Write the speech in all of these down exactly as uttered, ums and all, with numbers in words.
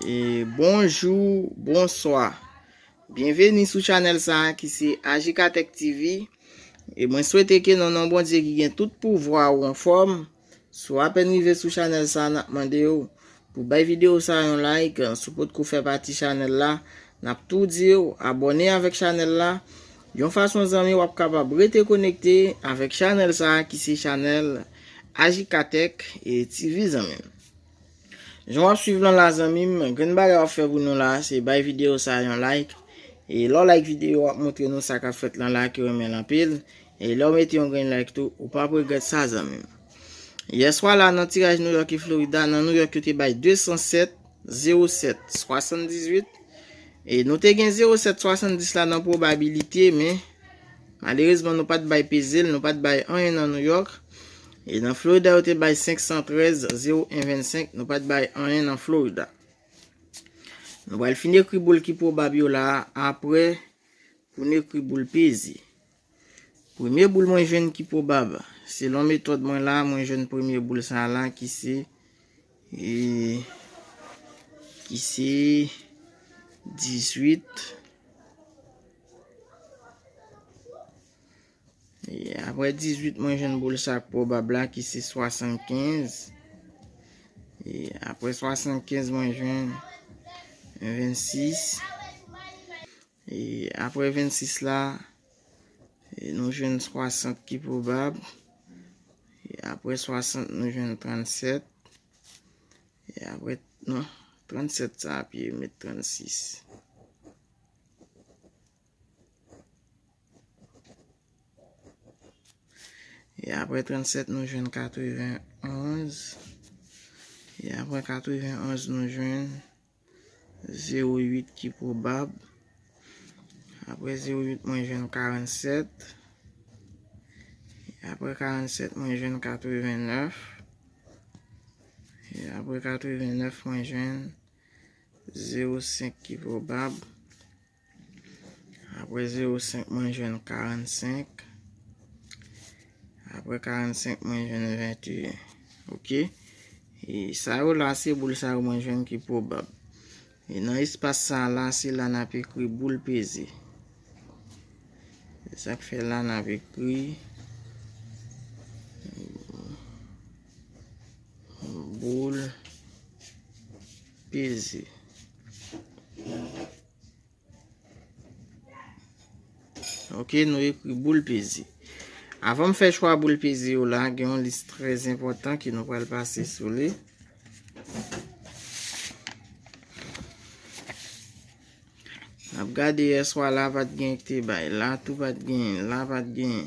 E bonjou, bonswa. Byenveni sou chanèl sa a ki se Ajikatèk T V. E mwen swete ke nan non Bondye ki gen tout pouvwa ou anfòm. Si w apèn rive sou chanèl sa a, n ap mande w pou bay videyo sa a yon like. Si w potko fè pati chanèl la, n ap tou di w abòne avèk chanèl la. Yon fason zanmi w ap kapab rete konekte avèk chanèl sa a ki se chanèl Ajikatèk e T V zanmi m. Jan w ap swiv lan la zanmi m, grenn bagay w ap fè pou nou la, se bay videyo sa a yon like. E lè w like videyo, w ap montre nou sa k ap fèt lan la ke w renmen l anpil. E lè w mete yon grenn like tou, ou p ap regrèt sa zanmi m. Yèswa la nan tiraj Nouyòk e Florida, nan Nouyòk yo te bay de san sèt, zewo sèt, swasanndizuit. E nou te gen zewo sèt swasanndis la nan pwobabilite, men malerezman nou pa t bay peze l, nou pa t bay anyen nan Nouyòk. E nan Florida yo te bay senk san trèz, zewo en vennsenk, nou pa t bay anyen nan Florida. Nou pral fin ekri boul ki pwobab yo la a, apre pou n ekri boul peze. Premye boul mwen jwenn ki pwobab, selon metòd mwen la, mwen jwenn premye boul sa a la ki se, e, ki se dizuit. E apre dizuit, mwen jwenn boul sa k pwobab la ki se swasannkenz. E apre swasannkenz, mwen jwenn vennsis. E apre vennsis la, e nou jwenn swasant ki pwobab. E apre swasant, nou jwenn trannsèt. E apre, non, trannsèt sa a pi, met trannsis. E apre trannsèt, nou jwenn katrevenonz. E apre katrevenonz, nou jwenn zewo uit ki pwobab. Apre zewo uit, mwen jwenn karannsèt. E apre karannsèt, mwen jwenn katrevennèf. E apre katrevennèf, mwen jwenn zewo senk ki pwobab. Apre zewo senk, mwen jwenn karannsenk. Apre karannsenk, mwen jwenn venteyen. Oke. E sa yo la, se boul sa yo mwen jwenn ki pwobab. E nan espas sa a la, se la n ap ekri boul peze. Se sa k fè la n ap ekri boul peze. Oke, nou ekri boul peze. Avan m fè chwa boul peze yo la, gen yon lis trè enpòtan ke nou pral pase sou li. N ap gade yèswa la, pa t gen ki te bay. La tou pa t gen, la pa t gen.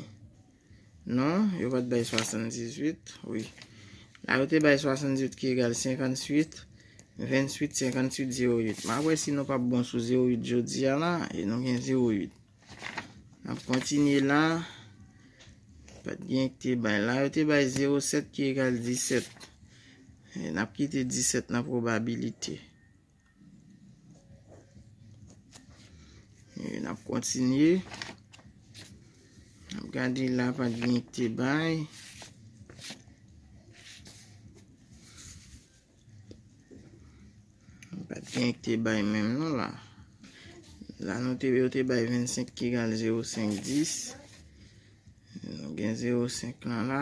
Non, yo pa t bay swasanndizuit. Wi. La yo te bay swasanndizuit ki egal senkantuit, venntuit, senkantuit, zewo uit. M ap wè si nou p ap bon sou zewo uit jodi a la, e nou gen zewo uit. N ap kontinye la. Pa t gen ki te bay. La yo te bay zewo sèt ki egal disèt. E n ap kite disèt nan pwobabilite. E n ap kontinye. N ap gade la, pa t gen ki te bay. Pa t gen ki te bay menm non la. La nou te, yo te bay vennsenk ki egal zewo senk dis. Nou gen zewo senk lan la.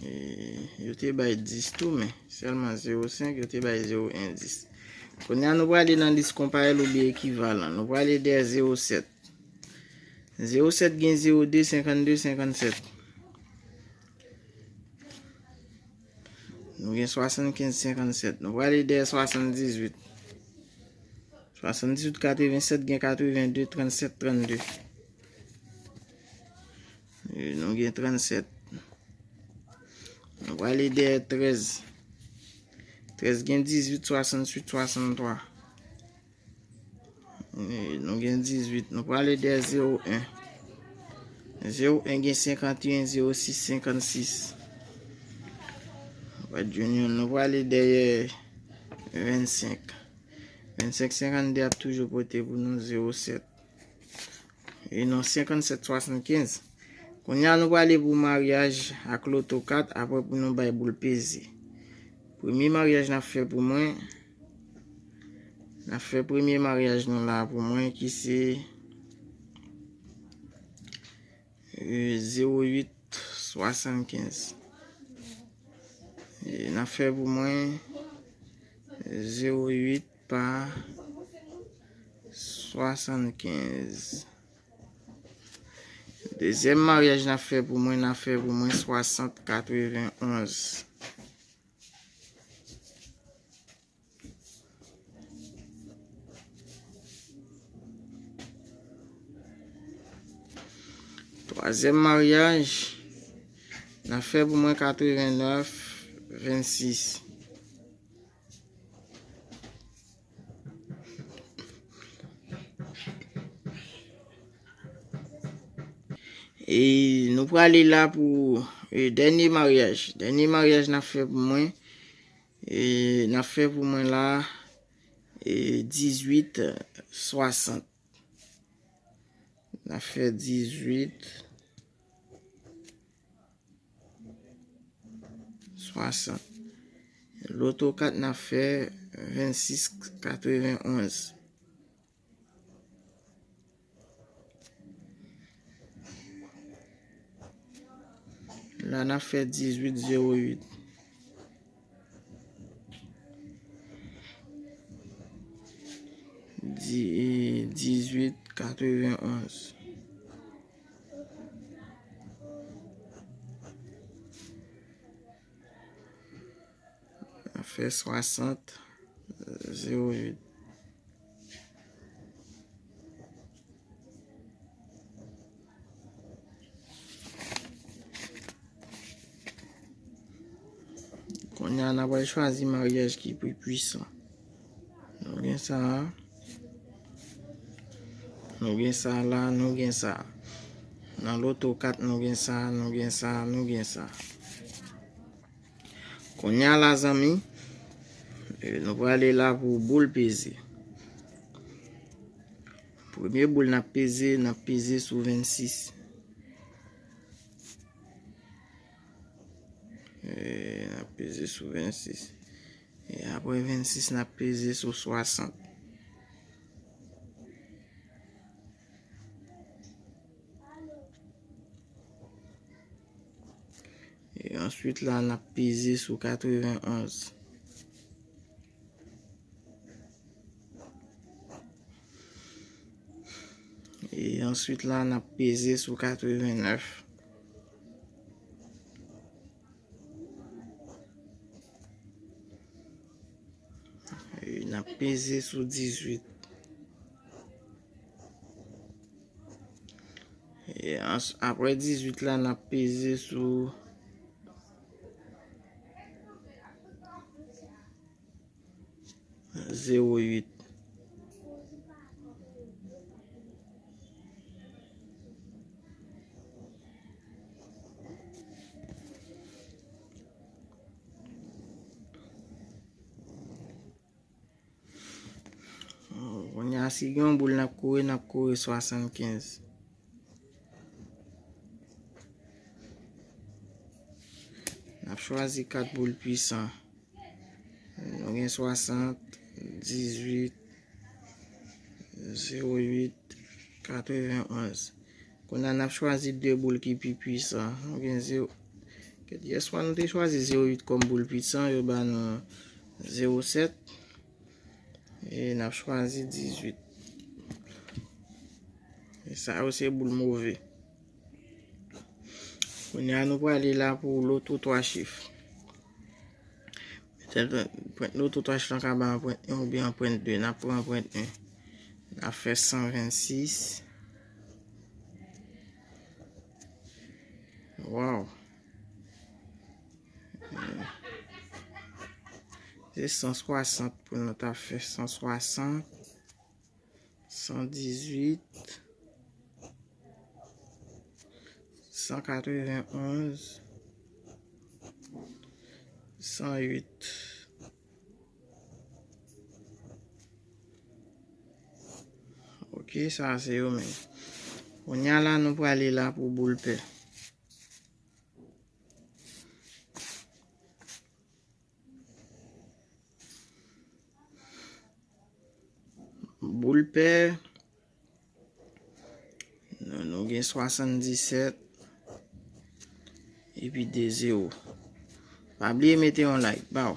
E, yo te bay dis tou, men sèlman zewo senk, yo te bay zewo en dis. Kounye a, nou prale nan lis konparèl oubyen ekivalan. Nou prale dèyè zewo sèt. Zewo sèt gen zewo de, senkannde, senkannsèt. Nou gen swasannkenz, senkannsèt. Nou prale dèyè swasanndizuit. Swasanndizuit, katrevensèt gen katrevende, trannsèt, trannde. E nou gen trannsèt. Nou prale dèyè trèz. Trèz gen dizuit, swasanntuit, swasanntwa. E nou gen dizuit. Nou prale dèyè zewo en. Zewo en gen senkanteyen, zewo sis, senkannsis. Nou pa t jwenn youn. Nou prale dèyè vennsenk. Vennsenk senkannde ap toujou pote pou nou zewo sèt. E non, senkannsèt swasannkenz. Kounye a, nou prale pou maryaj ak loto kat, apre pou nou bay boul peze. Premye maryaj n ap fè pou mwen, n ap fè premye maryaj nou la pou mwen ki se zewo uit swasannkenz. N ap fè pou mwen zewo uit pa swasannkenz. Dezyèm maryaj n ap fè pou mwen, n ap fè pou mwen swasant katrevenonz. Twazyèm maryaj, n ap fè pou mwen katrevennèf vennsis. E nou prale la pou e, dènye maryaj. Dènye maryaj n ap fè pou mwen. E n ap fè pou mwen la e, dizuit swasant. N ap fè dizuit swasant. Loto kat n ap fè vennsis katrevenonz. La n ap fè dizuit zewo uit. Di- dizuit katrevenonz. N ap fè swasant zewo uit. Kounye a, n ap al chwazi maryaj ki pi pwisan. Nou gen sa a. Nou gen sa a la, nou gen sa a. Nan loto kat, nou gen sa a, nou gen sa a, nou gen sa a. Kounye a la, zanmi, e, nou prale la pou boul peze. Premye boul n ap peze, n ap peze sou vennsis. E, n ap peze sou vennsis. E apre vennsis, n ap peze sou swasant. E answit la, n ap peze sou katrevenonz. E answit la, n ap peze sou katrevennèf. E n ap peze sou dizuit. E ans- apre dizuit la, n ap peze sou zewo uit. Kounye a, si gen yon boul n ap kore, n ap kore swasannkenz. N ap chwazi kat boul pwisan. Nou gen swasant, dizuit, zewo uit, katrevenonz. Kounye a, n ap chwazi de boul ki pi pwisan. Nou gen zewo. Kèt, yèswa nou te chwazi zewo uit kòm boul pwisan, yo ba nou zewo sèt. E n ap chwazi dizuit. E sa yo se boul move. Kounye a, nou prale la pou loto twa chif. Petèt, anprent loto twa chif lan ka bay anprent en oubyen anprent de. N ap pran anprent en. N ap fè san vennsis. Waw. Se san swasant pou nou ta fè. San swasant, san dizuit, san katrevenonz, san uit. Ok, sa se yo menm. Kounye a la, nou prale la pou boul pè. Boul pè. Nou, nou gen swasanndisèt. Epi de zewo. Pa bliye mete yon like. Baw.